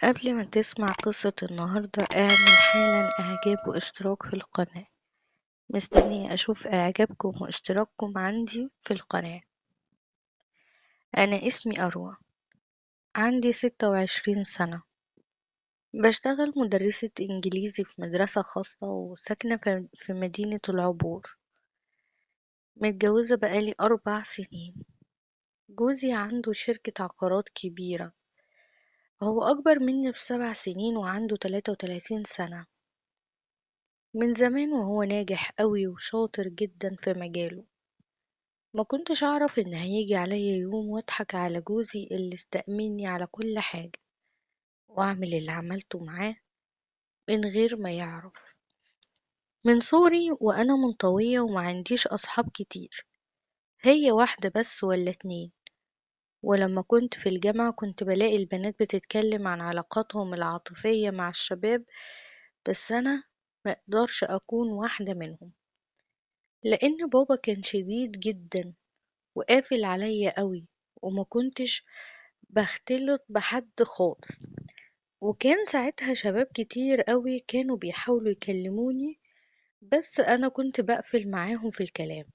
قبل ما تسمع قصة النهاردة اعمل حالا اعجاب واشتراك في القناة. مستنية اشوف اعجابكم واشتراككم عندي في القناة. انا اسمي اروى، عندي 26 سنة، بشتغل مدرسة انجليزي في مدرسة خاصة وساكنة في مدينة العبور. متجوزة بقالي 4 سنين. جوزي عنده شركة عقارات كبيرة، هو أكبر مني ب7 سنين وعنده 33 سنة. من زمان وهو ناجح قوي وشاطر جدا في مجاله. ما كنتش أعرف إن هيجي عليا يوم واضحك على جوزي اللي استأمني على كل حاجة وأعمل اللي عملته معاه من غير ما يعرف. من صغري وأنا منطوية وما عنديش أصحاب كتير، هي واحدة بس ولا 2. ولما كنت في الجامعة كنت بلاقي البنات بتتكلم عن علاقاتهم العاطفية مع الشباب، بس أنا ما اقدرش أكون واحدة منهم لأن بابا كان شديد جدا وقافل عليا قوي، وما كنتش بختلط بحد خالص. وكان ساعتها شباب كتير قوي كانوا بيحاولوا يكلموني، بس أنا كنت بقفل معاهم في الكلام،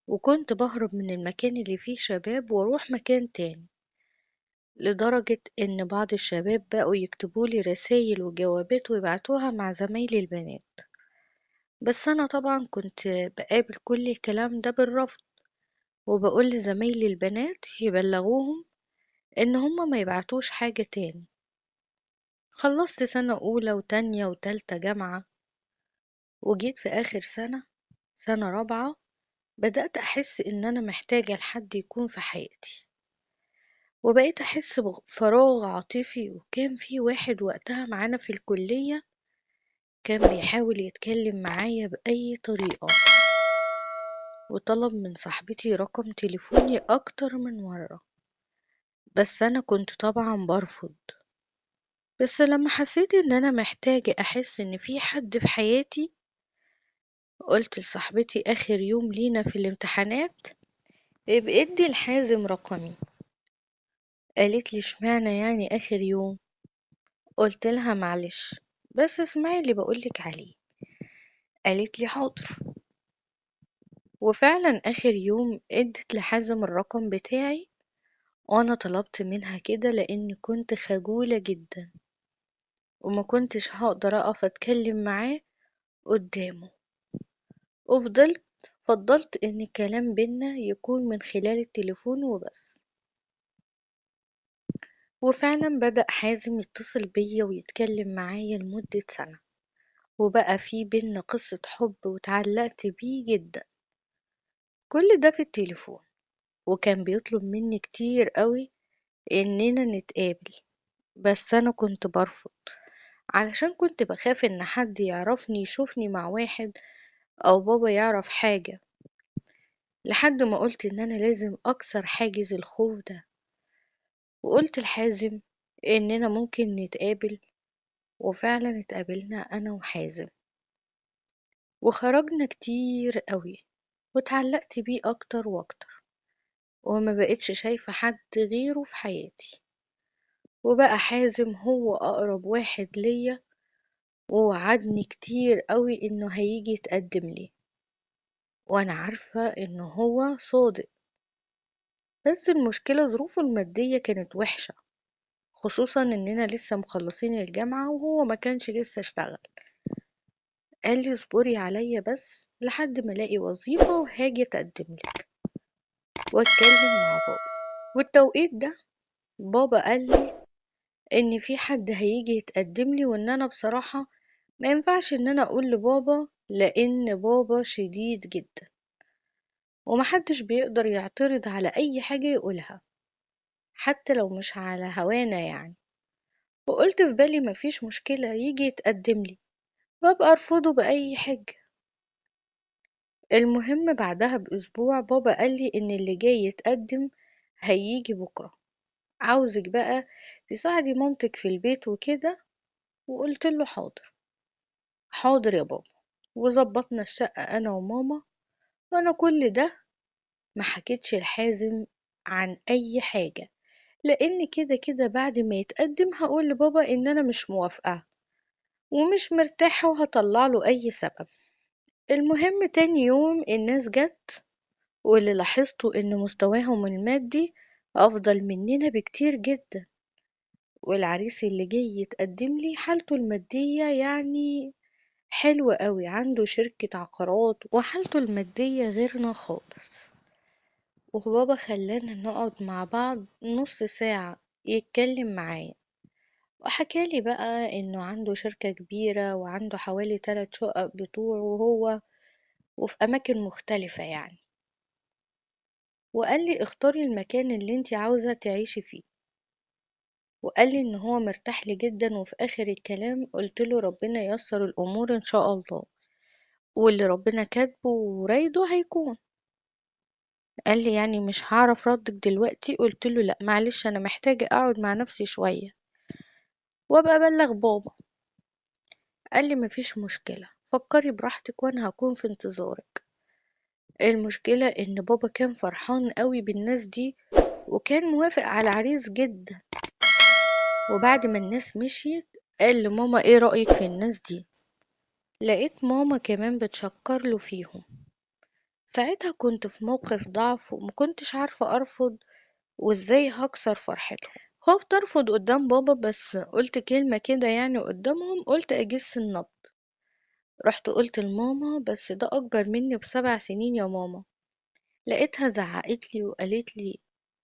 وكنت بهرب من المكان اللي فيه شباب واروح مكان تاني، لدرجة إن بعض الشباب بقوا يكتبولي رسايل وجوابات ويبعتوها مع زمايلي البنات، بس أنا طبعا كنت بقابل كل الكلام ده بالرفض، وبقول لزمايلي البنات يبلغوهم إن هما ما يبعتوش حاجة تاني. خلصت سنة أولى وتانية وتالتة جامعة، وجيت في آخر سنة، سنة رابعة، بدأت أحس إن أنا محتاجة لحد يكون في حياتي، وبقيت أحس بفراغ عاطفي. وكان في واحد وقتها معانا في الكلية كان بيحاول يتكلم معايا بأي طريقة، وطلب من صاحبتي رقم تليفوني أكتر من مرة، بس أنا كنت طبعا برفض. بس لما حسيت إن أنا محتاجة أحس إن في حد في حياتي، قلت لصاحبتي آخر يوم لينا في الامتحانات ابقي ادي لحازم رقمي. قالت لي اشمعنى يعني آخر يوم؟ قلت لها معلش بس اسمعي اللي بقولك عليه. قالت لي حاضر. وفعلا آخر يوم ادت لحازم الرقم بتاعي، وانا طلبت منها كده لان كنت خجولة جدا وما كنتش هقدر اقف اتكلم معاه قدامه، فضلت ان الكلام بينا يكون من خلال التليفون وبس. وفعلا بدأ حازم يتصل بيا ويتكلم معايا لمدة سنة، وبقى في بينا قصة حب وتعلقت بيه جدا. كل ده في التليفون، وكان بيطلب مني كتير قوي اننا نتقابل، بس انا كنت برفض علشان كنت بخاف ان حد يعرفني يشوفني مع واحد او بابا يعرف حاجة، لحد ما قلت ان انا لازم اكسر حاجز الخوف ده، وقلت لحازم اننا ممكن نتقابل. وفعلا اتقابلنا انا وحازم وخرجنا كتير قوي، واتعلقت بيه اكتر واكتر، وما بقتش شايفة حد غيره في حياتي. وبقى حازم هو اقرب واحد ليا، ووعدني كتير قوي انه هيجي يتقدم لي، وانا عارفة انه هو صادق، بس المشكلة ظروفه المادية كانت وحشة، خصوصا اننا لسه مخلصين الجامعة وهو ما كانش لسه اشتغل. قال لي اصبري عليا بس لحد ما الاقي وظيفة وهاجي اتقدم لك واتكلم مع بابا. والتوقيت ده بابا قال لي ان في حد هيجي يتقدم لي، وان انا بصراحة ما ينفعش ان انا اقول لبابا لان بابا شديد جدا ومحدش بيقدر يعترض على اي حاجة يقولها حتى لو مش على هوانا يعني. وقلت في بالي مفيش مشكلة يجي يتقدم لي وابقى ارفضه بأي حاجة. المهم بعدها بأسبوع بابا قال لي إن اللي جاي يتقدم هيجي بكرة، عاوزك بقى تساعدي مامتك في البيت وكده. وقلت له حاضر حاضر يا بابا. وظبطنا الشقة أنا وماما، وأنا كل ده ما حكيتش لحازم عن أي حاجة لان كده كده بعد ما يتقدم هقول لبابا ان انا مش موافقة ومش مرتاحة وهطلع له اي سبب. المهم تاني يوم الناس جت، واللي لاحظته ان مستواهم المادي افضل مننا بكتير جدا، والعريس اللي جاي يتقدم لي حالته المادية حلوة قوي، عنده شركة عقارات وحالته المادية غيرنا خالص. وبابا خلانا نقعد مع بعض نص ساعة يتكلم معايا، وحكالي بقى انه عنده شركة كبيرة وعنده حوالي 3 شقق بتوعه هو وفي اماكن مختلفة وقال لي اختاري المكان اللي انتي عاوزة تعيشي فيه، وقال لي ان هو مرتاح لي جدا. وفي اخر الكلام قلت له ربنا ييسر الامور ان شاء الله، واللي ربنا كاتبه ورايده هيكون. قال لي مش هعرف ردك دلوقتي؟ قلت له لا معلش، انا محتاجة اقعد مع نفسي شوية وابقى ابلغ بابا. قال لي مفيش مشكلة، فكري براحتك وانا هكون في انتظارك. المشكلة ان بابا كان فرحان قوي بالناس دي وكان موافق على العريس جدا. وبعد ما الناس مشيت قال لماما ايه رأيك في الناس دي؟ لقيت ماما كمان بتشكر له فيهم. ساعتها كنت في موقف ضعف ومكنتش عارفة أرفض وإزاي هكسر فرحتهم. خفت أرفض قدام بابا، بس قلت كلمة كده قدامهم، قلت أجس النبض. رحت قلت لماما بس ده أكبر مني ب7 سنين يا ماما. لقيتها زعقت لي وقالت لي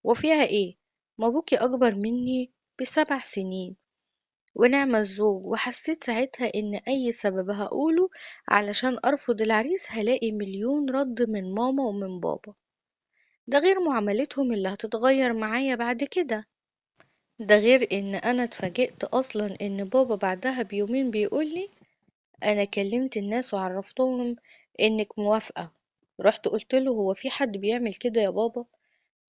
وفيها إيه؟ ما أبوكي أكبر مني ب7 سنين ونعم الزوج. وحسيت ساعتها إن أي سبب هقوله علشان أرفض العريس هلاقي مليون رد من ماما ومن بابا، ده غير معاملتهم اللي هتتغير معايا بعد كده. ده غير إن أنا اتفاجئت أصلا إن بابا بعدها بيومين بيقولي أنا كلمت الناس وعرفتهم إنك موافقة. رحت قلت له هو في حد بيعمل كده يا بابا؟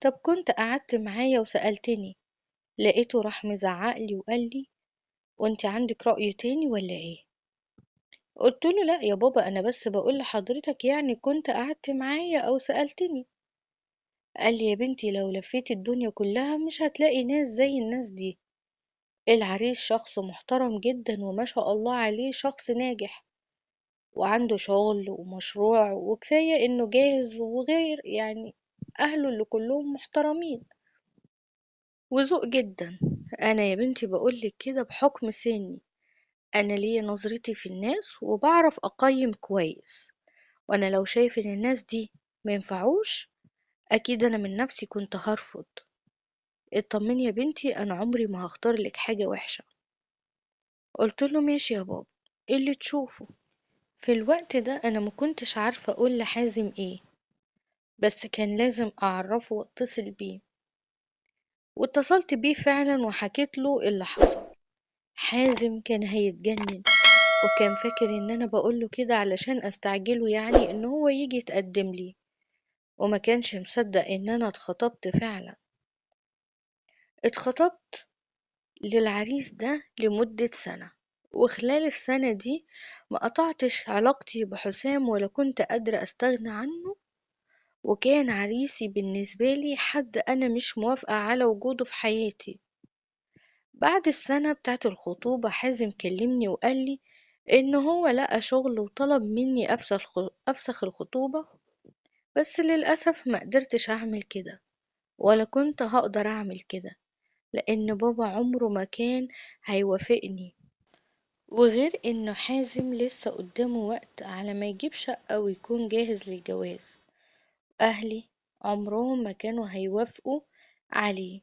طب كنت قعدت معايا وسألتني. لقيته راح مزعقلي وقال لي وانت عندك رأي تاني ولا ايه؟ قلت له لا يا بابا، انا بس بقول لحضرتك كنت قعدت معايا او سألتني. قال لي يا بنتي لو لفيتي الدنيا كلها مش هتلاقي ناس زي الناس دي، العريس شخص محترم جدا وما شاء الله عليه، شخص ناجح وعنده شغل ومشروع، وكفاية انه جاهز، وغير اهله اللي كلهم محترمين وذوق جدا. انا يا بنتي بقولك كده بحكم سني، انا ليا نظرتي في الناس وبعرف اقيم كويس، وانا لو شايف ان الناس دي ما ينفعوش اكيد انا من نفسي كنت هرفض. اطمني يا بنتي، انا عمري ما هختار لك حاجة وحشة. قلت له ماشي يا بابا، ايه اللي تشوفه. في الوقت ده انا ما كنتش عارفة اقول لحازم ايه، بس كان لازم اعرفه واتصل بيه، واتصلت بيه فعلا وحكيت له اللي حصل. حازم كان هيتجنن وكان فاكر ان انا بقوله كده علشان استعجله ان هو يجي يتقدم لي، وما كانش مصدق ان انا اتخطبت فعلا. اتخطبت للعريس ده لمدة سنة، وخلال السنة دي ما قطعتش علاقتي بحسام ولا كنت قادرة استغنى عنه، وكان عريسي بالنسبة لي حد أنا مش موافقة على وجوده في حياتي. بعد السنة بتاعت الخطوبة حازم كلمني وقال لي إن هو لقى شغل وطلب مني أفسخ الخطوبة، بس للأسف ما قدرتش أعمل كده ولا كنت هقدر أعمل كده، لأن بابا عمره ما كان هيوافقني، وغير إنه حازم لسه قدامه وقت على ما يجيب شقة ويكون جاهز للجواز. أهلي عمرهم ما كانوا هيوافقوا عليه.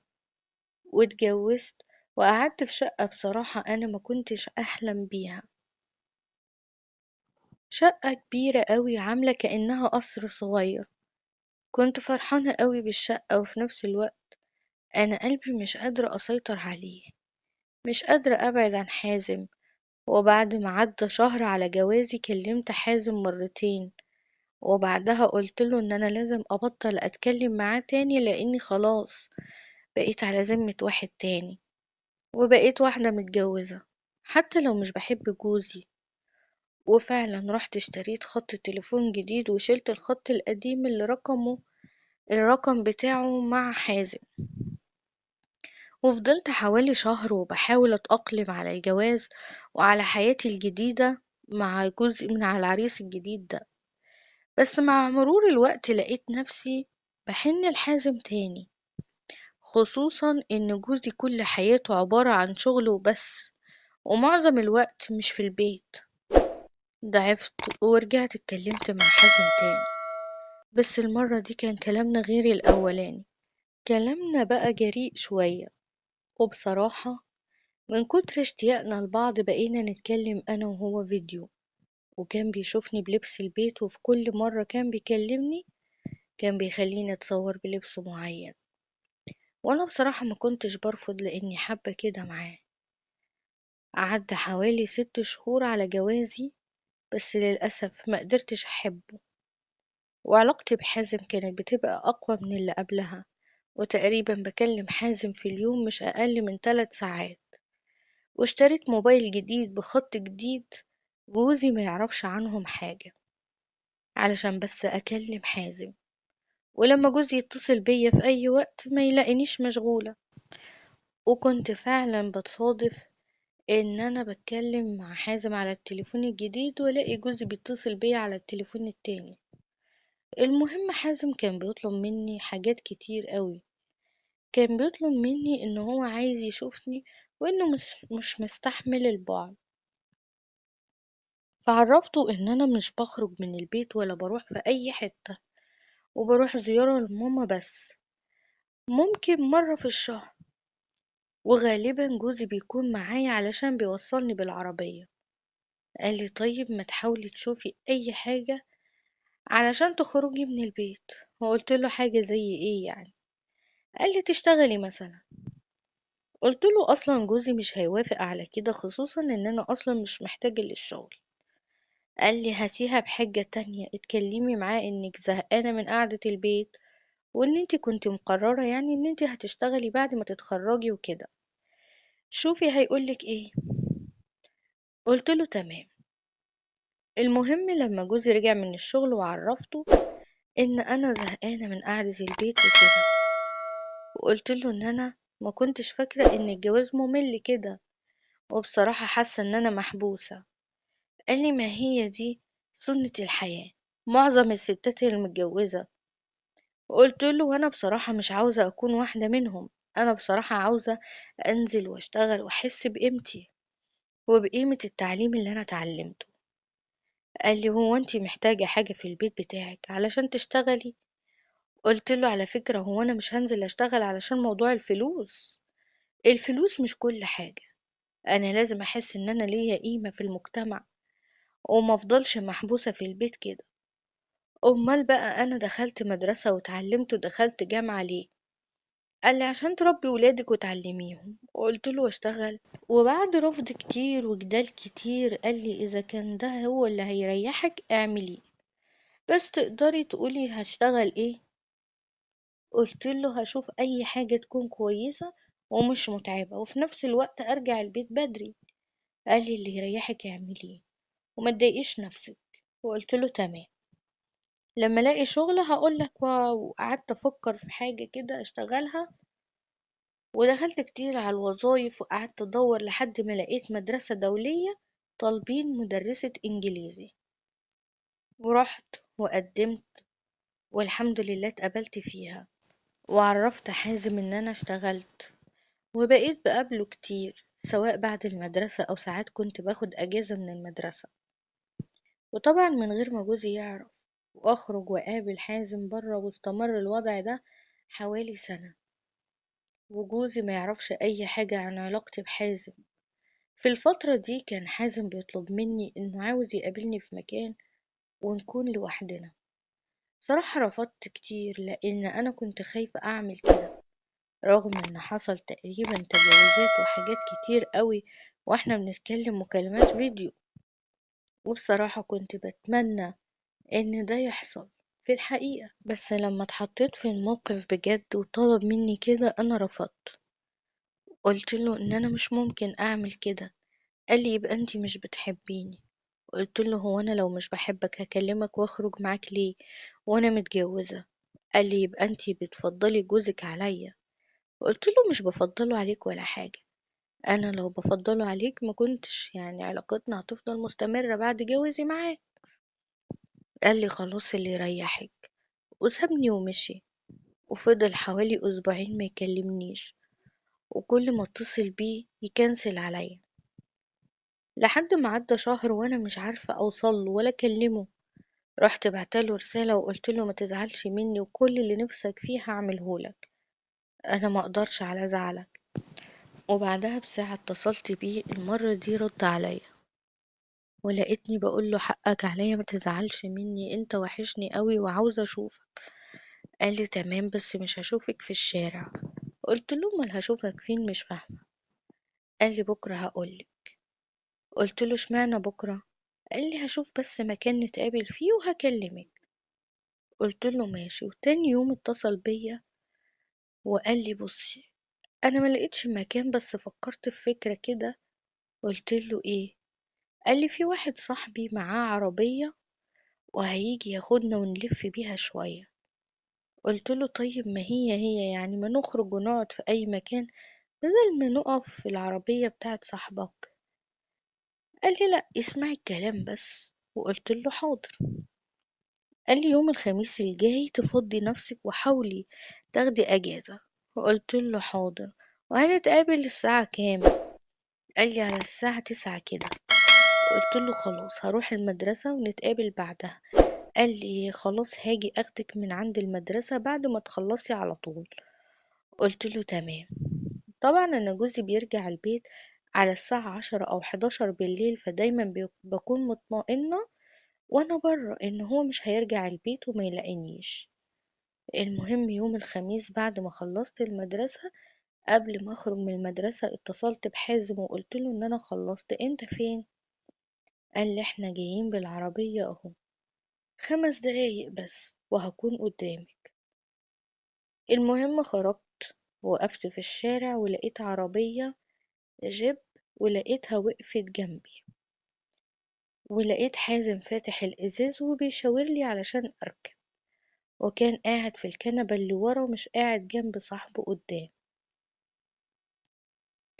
واتجوزت وقعدت في شقة بصراحة أنا ما كنتش أحلم بيها، شقة كبيرة قوي عاملة كأنها قصر صغير. كنت فرحانة قوي بالشقة، وفي نفس الوقت أنا قلبي مش قادرة أسيطر عليه، مش قادرة أبعد عن حازم. وبعد ما عدى شهر على جوازي كلمت حازم مرتين، وبعدها قلت له إن أنا لازم أبطل أتكلم معاه تاني لأني خلاص بقيت على ذمة واحد تاني، وبقيت واحدة متجوزة حتى لو مش بحب جوزي. وفعلا رحت اشتريت خط تليفون جديد وشلت الخط القديم اللي الرقم بتاعه مع حازم. وفضلت حوالي شهر وبحاول أتأقلم على الجواز وعلى حياتي الجديدة مع جزء من على العريس الجديد ده. بس مع مرور الوقت لقيت نفسي بحن لحازم تاني، خصوصا إن جوزي كل حياته عبارة عن شغل وبس، ومعظم الوقت مش في البيت. ضعفت ورجعت اتكلمت مع حازم تاني، بس المرة دي كان كلامنا غير الأولاني، كلامنا بقى جريء شوية. وبصراحة من كتر اشتياقنا لبعض بقينا نتكلم أنا وهو فيديو، وكان بيشوفني بلبس البيت، وفي كل مرة كان بيكلمني كان بيخليني أتصور بلبس معين، وأنا بصراحة ما كنتش برفض لأني حابة كده معاه. عدى حوالي 6 شهور على جوازي، بس للأسف ما قدرتش أحبه، وعلاقتي بحازم كانت بتبقى أقوى من اللي قبلها، وتقريبا بكلم حازم في اليوم مش أقل من 3 ساعات. واشتريت موبايل جديد بخط جديد جوزي ما يعرفش عنهم حاجة علشان بس أكلم حازم، ولما جوزي يتصل بيا في أي وقت ما يلاقينيش مشغولة. وكنت فعلا بتصادف إن أنا بتكلم مع حازم على التليفون الجديد ولاقي جوزي بيتصل بيا على التليفون التاني. المهم حازم كان بيطلب مني حاجات كتير قوي، كان بيطلب مني إن هو عايز يشوفني وإنه مش مستحمل البعد. فعرفته إن أنا مش بخرج من البيت ولا بروح في أي حتة، وبروح زيارة لماما بس ممكن مرة في الشهر، وغالبا جوزي بيكون معايا علشان بيوصلني بالعربية. قال لي طيب ما تحاولي تشوفي أي حاجة علشان تخرجي من البيت. وقلت له حاجة زي إيه يعني؟ قال لي تشتغلي مثلا. قلت له أصلا جوزي مش هيوافق على كده، خصوصا إن أنا أصلا مش محتاجة للشغل. قال لي هاتيها بحجة تانية، اتكلمي معاه إنك زهقانة من قعدة البيت، وإن انتي كنت مقررة يعني إن انتي هتشتغلي بعد ما تتخرجي وكده، شوفي هيقولك إيه. قلت له تمام. المهم لما جوزي رجع من الشغل وعرفته إن أنا زهقانة من قعدة البيت وكده، وقلت له إن أنا ما كنتش فاكرة إن الجواز ممل كده، وبصراحة حاسة إن أنا محبوسة. قال لي ما هي دي سنة الحياة، معظم الستات المتجوزة. وقلت له وأنا بصراحة مش عاوزة أكون واحدة منهم، أنا بصراحة عاوزة أنزل وأشتغل وأحس بقيمتي وبقيمة التعليم اللي أنا اتعلمته. قال لي هو أنتي محتاجة حاجة في البيت بتاعك علشان تشتغلي؟ قلت له على فكرة هو أنا مش هنزل أشتغل علشان موضوع الفلوس، الفلوس مش كل حاجة، أنا لازم أحس إن أنا ليا قيمة في المجتمع وما أفضلش محبوسة في البيت كده. أمال بقى أنا دخلت مدرسة وتعلمت ودخلت جامعة ليه؟ قال لي عشان تربي ولادك وتعلميهم. وقلت له واشتغل. وبعد رفض كتير وجدال كتير قال لي إذا كان ده هو اللي هيريحك اعمليه، بس تقدري تقولي هشتغل ايه؟ قلت له هشوف اي حاجة تكون كويسة ومش متعبة وفي نفس الوقت ارجع البيت بدري. قال لي اللي يريحك اعمليه وما تضايقيش نفسك. وقلت له تمام، لما الاقي شغل هقولك. وقعدت افكر في حاجة كده اشتغلها، ودخلت كتير على الوظايف وقعدت ادور لحد ما لقيت مدرسة دولية طالبين مدرسة انجليزي، ورحت وقدمت والحمد لله اتقبلت فيها. وعرفت حازم ان انا اشتغلت، وبقيت بقابله كتير سواء بعد المدرسة او ساعات كنت باخد اجازة من المدرسة، وطبعا من غير ما جوزي يعرف، واخرج واقابل حازم برا. واستمر الوضع ده حوالي سنة، وجوزي ما يعرفش اي حاجة عن علاقتي بحازم. في الفترة دي كان حازم بيطلب مني انه عاوز يقابلني في مكان ونكون لوحدنا. صراحة رفضت كتير لان انا كنت خايفة اعمل كده، رغم ان حصل تقريبا تجاوزات وحاجات كتير قوي واحنا بنتكلم مكالمات فيديو، وبصراحة كنت بتمنى ان ده يحصل في الحقيقة، بس لما اتحطيت في الموقف بجد وطلب مني كده انا رفضت. قلت له ان انا مش ممكن اعمل كده. قال لي يبقى انتي مش بتحبيني. قلت له هو انا لو مش بحبك هكلمك واخرج معاك ليه وانا متجوزة؟ قال لي يبقى انتي بتفضلي جوزك عليا. قلت له مش بفضله عليك ولا حاجة، انا لو بفضله عليك ما كنتش يعني علاقتنا هتفضل مستمرة بعد جوازي معاك. قال لي خلاص اللي يريحك، وسابني ومشي. وفضل حوالي اسبوعين ما يكلمنيش، وكل ما اتصل بيه يكنسل عليا، لحد ما عدى شهر وانا مش عارفة اوصله ولا اكلمه. رحت بعتله رسالة وقلت له ما تزعلش مني، وكل اللي نفسك فيه هعملهولك، انا ما اقدرش على زعلك. وبعدها بساعة اتصلت بيه، المرة دي رد عليا ولقيتني بقول له حقك عليا ما تزعلش مني، انت وحشني قوي وعاوزة اشوفك. قال لي تمام بس مش هشوفك في الشارع. قلت له امال هشوفك فين، مش فاهمة. قال لي بكرة هقولك. قلت له اشمعنى بكرة؟ قال لي هشوف بس مكان نتقابل فيه وهكلمك. قلت له ماشي. وتاني يوم اتصل بيا وقال لي بصي انا ما لقيتش مكان، بس فكرت في فكرة كده. قلت له ايه؟ قال لي في واحد صاحبي معاه عربية وهيجي ياخدنا ونلف بيها شوية. قلت له طيب ما هي هي يعني ما نخرج ونقعد في اي مكان بدل ما نقف في العربية بتاعت صاحبك. قال لي لا اسمعي الكلام بس. وقلت له حاضر. قال لي يوم الخميس الجاي تفضي نفسك وحاولي تاخدي اجازة. وقلت له حاضر. وهنتقابل الساعة كام؟ قال لي على الساعة 9 كده. قلت له خلاص هروح المدرسة ونتقابل بعدها. قال لي خلاص هاجي اخدك من عند المدرسة بعد ما تخلصي على طول. قلت له تمام. طبعا انا جوزي بيرجع البيت على الساعة 10 او 11 بالليل، فدايما بكون مطمئنة وانا بره ان هو مش هيرجع البيت وما يلاقينيش. المهم يوم الخميس بعد ما خلصت المدرسة، قبل ما اخرج من المدرسة اتصلت بحازم وقلت له ان انا خلصت، انت فين؟ قال لي احنا جايين بالعربية اهو، 5 دقايق بس وهكون قدامك. المهم خرجت وقفت في الشارع ولقيت عربية جيب، ولقيتها وقفت جنبي، ولقيت حازم فاتح الازاز وبيشاور لي علشان اركب، وكان قاعد في الكنبة اللي ورا مش قاعد جنب صاحبه قدام.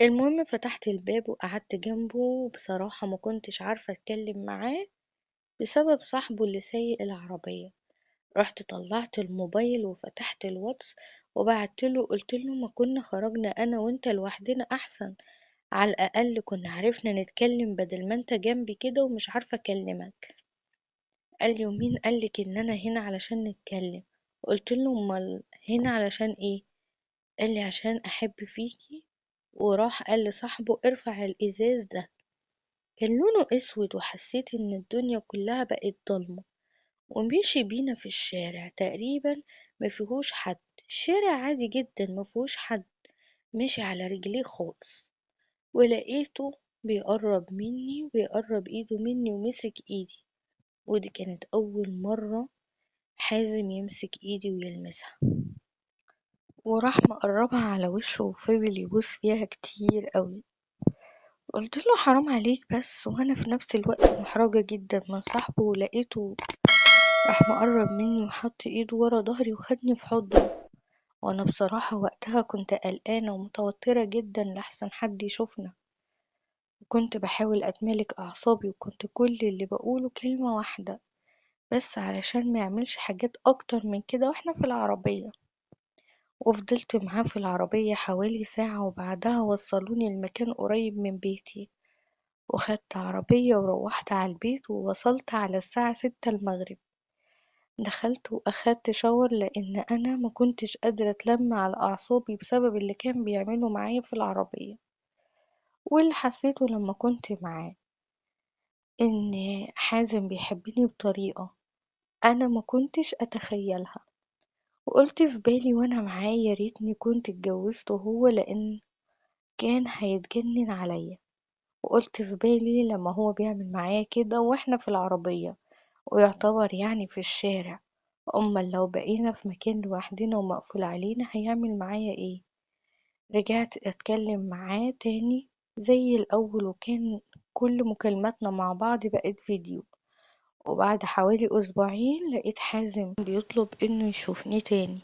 المهم فتحت الباب وقعدت جنبه، وبصراحة ما كنتش عارفة اتكلم معاه بسبب صاحبه اللي سايق العربية. رحت طلعت الموبايل وفتحت الواتس وبعت له، قلت له ما كنا خرجنا انا وانت لوحدنا احسن، على الاقل كنا عرفنا نتكلم بدل ما انت جنبي كده ومش عارفة اكلمك. قال لي ومين قالك ان انا هنا علشان نتكلم؟ قلت له امال هنا علشان ايه؟ قال لي عشان احب فيكي. وراح قال لصاحبه ارفع الازاز ده، كان لونه اسود، وحسيت ان الدنيا كلها بقت ضلمه. ومشي بينا في الشارع تقريبا ما فيهوش حد، شارع عادي جدا ما فيهوش حد، ماشي على رجليه خالص. ولقيته بيقرب مني وبيقرب ايده مني ومسك ايدي، ودي كانت اول مرة حازم يمسك ايدي ويلمسها. وراح مقربها على وشه وفضل يبوس فيها كتير قوي. قلت له حرام عليك بس، وانا في نفس الوقت محرجة جدا من صاحبه. ولقيته راح مقرب مني وحط ايده ورا ظهري وخدني في حضنه، وانا بصراحة وقتها كنت قلقانة ومتوترة جدا لحسن حد يشوفنا، وكنت بحاول اتمالك اعصابي، وكنت كل اللي بقوله كلمة واحدة بس علشان ما يعملش حاجات اكتر من كده واحنا في العربية. وفضلت معاه في العربية حوالي ساعة، وبعدها وصلوني لمكان قريب من بيتي، وخدت عربية وروحت على البيت، ووصلت على الساعة 6 المغرب. دخلت وأخدت شاور لأن أنا ما كنتش قادرة أتلم على أعصابي بسبب اللي كان بيعمله معايا في العربية، واللي حسيته لما كنت معاه إن حازم بيحبني بطريقة أنا ما كنتش أتخيلها. وقلت في بالي وأنا معاه يا ريتني كنت اتجوزته هو، لأن كان هيتجنن عليا. وقلت في بالي لما هو بيعمل معايا كده واحنا في العربية ويعتبر في الشارع، أمال لو بقينا في مكان لوحدنا ومقفول علينا هيعمل معايا ايه؟ رجعت اتكلم معاه تاني زي الأول، وكان كل مكالماتنا مع بعض بقت فيديو. وبعد حوالي أسبوعين لقيت حازم بيطلب إنه يشوفني تاني،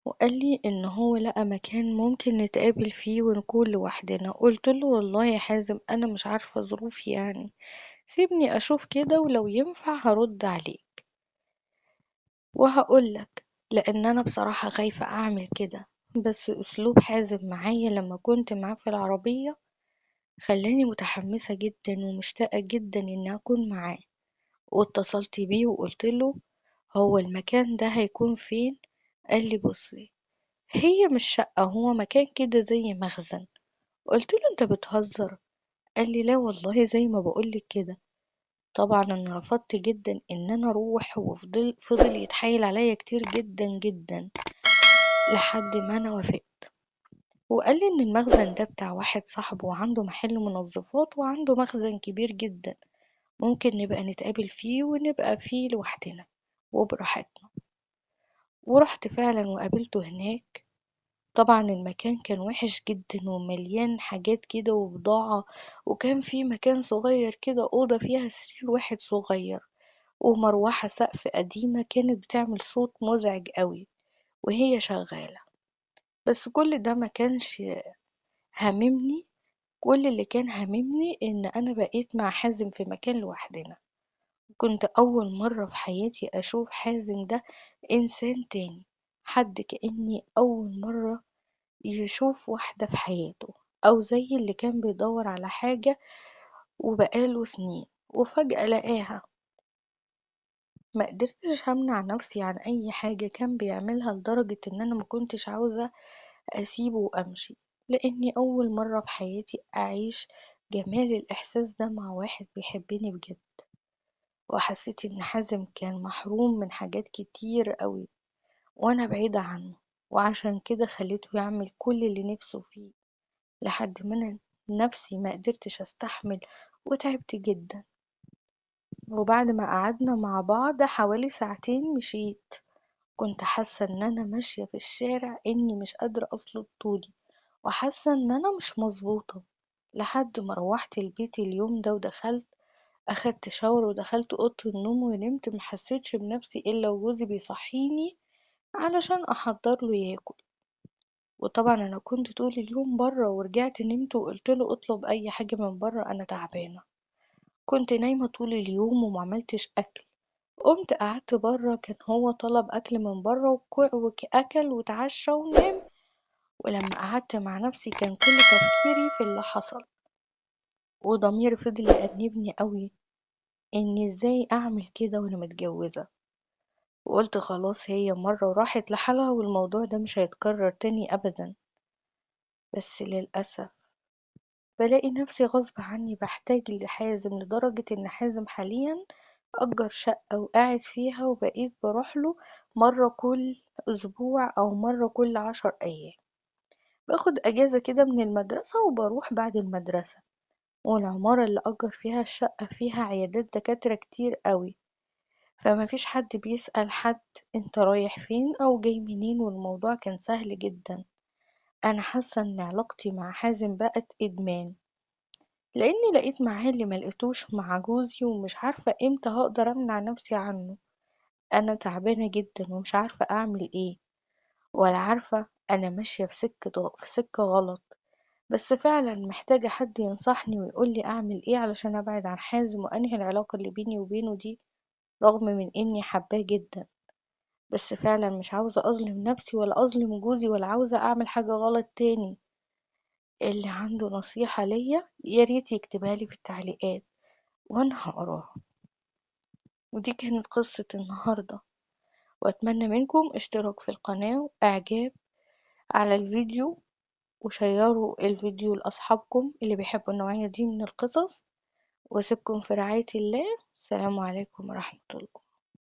وقال لي إن هو لقى مكان ممكن نتقابل فيه ونكون لوحدنا. قلت له والله يا حازم أنا مش عارفة ظروفي، سيبني أشوف كده ولو ينفع هرد عليك وهقولك، لأن أنا بصراحة خايفة أعمل كده. بس أسلوب حازم معايا لما كنت معاه في العربية خلاني متحمسة جدا ومشتاقة جدا إن أكون معاه. واتصلت بيه وقلت له هو المكان ده هيكون فين؟ قال لي بصي هي مش شقة، هو مكان كده زي مخزن. قلت له انت بتهزر؟ قال لي لا والله زي ما بقولك كده. طبعا انا رفضت جدا ان انا اروح، وفضل يتحايل عليا كتير جدا جدا لحد ما انا وافقت. وقال لي ان المخزن ده بتاع واحد صاحبه وعنده محل منظفات وعنده مخزن كبير جدا، ممكن نبقى نتقابل فيه ونبقى فيه لوحدنا وبراحتنا. ورحت فعلا وقابلته هناك. طبعا المكان كان وحش جدا ومليان حاجات كده وبضاعة، وكان في مكان صغير كده، أوضة فيها سرير واحد صغير ومروحة سقف قديمة كانت بتعمل صوت مزعج قوي وهي شغالة. بس كل ده ما كانش هاممني، كل اللي كان هاممني إن أنا بقيت مع حازم في مكان لوحدنا. كنت أول مرة في حياتي أشوف حازم ده إنسان تاني، حد كأني أول مرة يشوف واحدة في حياته، أو زي اللي كان بيدور على حاجة وبقاله سنين وفجأة لقاها. ما قدرتش أمنع نفسي عن أي حاجة كان بيعملها، لدرجة إن أنا ما كنتش عاوزة أسيبه وأمشي، لأني أول مرة في حياتي أعيش جمال الإحساس ده مع واحد بيحبني بجد. وحسيت إن حازم كان محروم من حاجات كتير قوي وأنا بعيدة عنه، وعشان كده خليته يعمل كل اللي نفسه فيه لحد ما أنا نفسي ما قدرتش أستحمل وتعبت جدا. وبعد ما قعدنا مع بعض حوالي ساعتين مشيت، كنت حاسة إن أنا ماشية في الشارع إني مش قادرة أصلب طولي، وحاسة إن أنا مش مظبوطة، لحد ما روحت البيت اليوم ده ودخلت أخدت شاور ودخلت أوضة النوم ونمت. ما حسيتش بنفسي إلا وجوزي بيصحيني علشان أحضر له ياكل. وطبعا أنا كنت طول اليوم برا، ورجعت نمت وقلت له اطلب أي حاجة من برا أنا تعبانة. كنت نايمة طول اليوم وما عملتش أكل. قمت قعدت برا، كان هو طلب أكل من برا وأكل وتعشى ونام. ولما قعدت مع نفسي كان كل تفكيري في اللي حصل، وضميري فضل يأنبني قوي إني إزاي أعمل كده وأنا متجوزة. وقلت خلاص هي مرة وراحت لحالها والموضوع ده مش هيتكرر تاني أبدا. بس للأسف بلاقي نفسي غصب عني بحتاج لحازم، لدرجة إن حازم حاليا أجر شقة وقاعد فيها، وبقيت بروح له مرة كل أسبوع أو مرة كل 10 أيام. باخد أجازة كده من المدرسة وبروح بعد المدرسة. والعمارة اللي أجر فيها الشقة فيها عيادات دكاترة كتير قوي، فما فيش حد بيسأل حد انت رايح فين أو جاي منين، والموضوع كان سهل جدا. أنا حاسة إن علاقتي مع حازم بقت إدمان، لأني لقيت معاه اللي ما لقيتوش مع جوزي، ومش عارفة إمتى هقدر أمنع نفسي عنه. أنا تعبانة جدا ومش عارفة أعمل إيه، ولا عارفة أنا ماشية في سكة غلط. بس فعلا محتاجة حد ينصحني ويقولي أعمل إيه علشان أبعد عن حازم وأنهي العلاقة اللي بيني وبينه دي، رغم من إني حباه جدا. بس فعلا مش عاوزة أظلم نفسي ولا أظلم جوزي، ولا عاوزة أعمل حاجة غلط تاني. اللي عنده نصيحة ليا يا ريت يكتبها لي في التعليقات وأنا هقراها. ودي كانت قصة النهاردة، وأتمنى منكم اشتراك في القناة وإعجاب على الفيديو، وشيروا الفيديو لأصحابكم اللي بيحبوا النوعية دي من القصص. وأسيبكم في رعاية الله. السلام عليكم ورحمة الله.